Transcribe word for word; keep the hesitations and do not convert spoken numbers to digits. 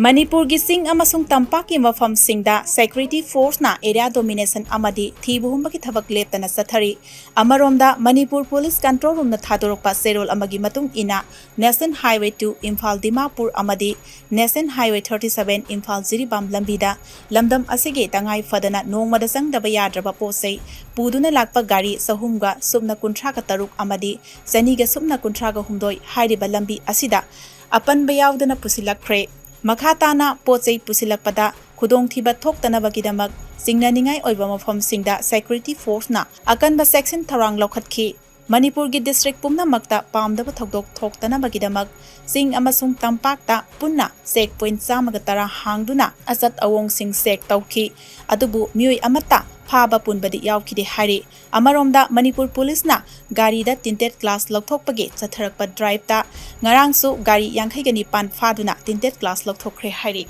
ꯃꯅꯤꯄꯨꯔꯒꯤ ꯆꯤꯡ ꯑꯃꯁꯨꯡ ꯇꯝꯄꯥꯛꯀꯤ ꯃꯐꯝꯁꯤꯡꯗ security forceꯅ area domination ꯑꯃꯗꯤ ꯊꯤꯕ ꯍꯨꯝꯕꯒꯤ ꯊꯕꯛ ꯂꯦꯞꯇꯅ ꯆꯠꯊꯔꯤ꯫ ꯑꯃꯔꯣꯝꯗ, ꯃꯅꯤꯄꯨꯔ Police Control Roomꯅ ꯊꯥꯗꯣꯔꯛꯄ ꯆꯦꯔꯣꯜ ꯑꯃꯒꯤ ꯃꯇꯨꯡ ꯏꯟꯅ, National Highway two Imphal Dimapur ꯑꯃꯗꯤ National Highway thirty seven Imphal Jiribam ꯂꯝꯕꯤꯗ ꯂꯝꯗꯝ ꯑꯁꯤꯒꯤ ꯇꯉꯥꯏ ꯐꯗꯅ ꯅꯣꯡꯃꯗ ꯆꯪꯗꯕ ꯌꯥꯗ꯭ꯔꯕ ꯄꯣꯠ ꯆꯩ ꯄꯨꯗꯨꯅ ꯂꯥꯛꯄ ꯒꯥꯔꯤ ꯆꯍꯨꯝꯒ ꯁꯨꯞꯅ ꯀꯨꯟꯊ꯭ꯔꯥꯒ ꯇꯔꯨꯛ ꯑꯃꯗꯤ ꯆꯅꯤꯒ ꯁꯨꯞꯅ ꯀꯨꯟꯊ꯭ꯔꯥꯒ ꯍꯨꯝꯗꯣꯏ ꯍꯥꯏꯔꯤꯕ ꯂꯝꯕꯤ ꯑꯁꯤꯗ ꯑꯄꯟꯕ ꯌꯥꯎꯗꯅ ꯄꯨꯁꯤꯜꯂꯛꯈ꯭ꯔꯦ꯫ ꯃꯈꯥ ꯇꯥꯅ ꯄꯣꯠ ꯆꯩ ꯄꯨꯁꯤꯜꯂꯛꯄꯗ ꯈꯨꯗꯣꯡꯊꯤꯕ ꯊꯣꯛꯇꯅꯕꯒꯤꯗꯃꯛ ꯆꯤꯡꯅꯅꯤꯡꯉꯥꯏ ꯑꯣꯏꯕ ꯃꯐꯝꯁꯤꯡꯗ security forceꯅ ꯑꯀꯟꯕ ꯆꯦꯛꯁꯤꯟ ꯊꯧꯔꯥꯡ ꯂꯧꯈꯠꯈꯤ꯫ ꯃꯅꯤꯄꯨꯔꯒꯤ district ꯄꯨꯝꯅꯃꯛꯇ ꯄꯥꯝꯗꯕ ꯊꯧꯗꯣꯛ ꯊꯣꯛꯇꯅꯕꯒꯤꯗꯃꯛ ꯆꯤꯡ ꯑꯃꯁꯨꯡ ꯇꯝꯄꯥꯛꯇ ꯄꯨꯟꯅ check point ꯆꯥꯝꯃꯒ ꯇꯔꯥ ꯍꯥꯡꯗꯨꯅ ꯑꯆꯠ ꯑꯋꯣꯡꯁꯤꯡ check ꯇꯧꯈꯤ꯫ ꯑꯗꯨꯕꯨ ꯃꯤꯑꯣꯏ ꯑꯃꯠꯇ ꯐꯥꯕ ꯄꯨꯟꯕꯗꯤ ꯌꯥꯎꯈꯤꯗꯦ ꯍꯥꯏꯔꯤ꯫ ꯑꯃꯔꯣꯝꯗ, ꯃꯅꯤꯄꯨꯔ Policeꯅ ꯒꯥꯔꯤꯗ tinted glass ꯂꯧꯊꯣꯛꯄꯒꯤ ꯆꯠꯊꯔꯛꯄ driveꯇ ꯉꯔꯥꯡꯁꯨ ꯒꯥꯔꯤ ꯌꯥꯡꯈꯩꯒ ꯅꯤꯄꯥꯟ ꯐꯥꯗꯨꯅ tinted glass ꯂꯧꯊꯣꯛꯈ꯭ꯔꯦ ꯍꯥꯏꯔꯤ꯫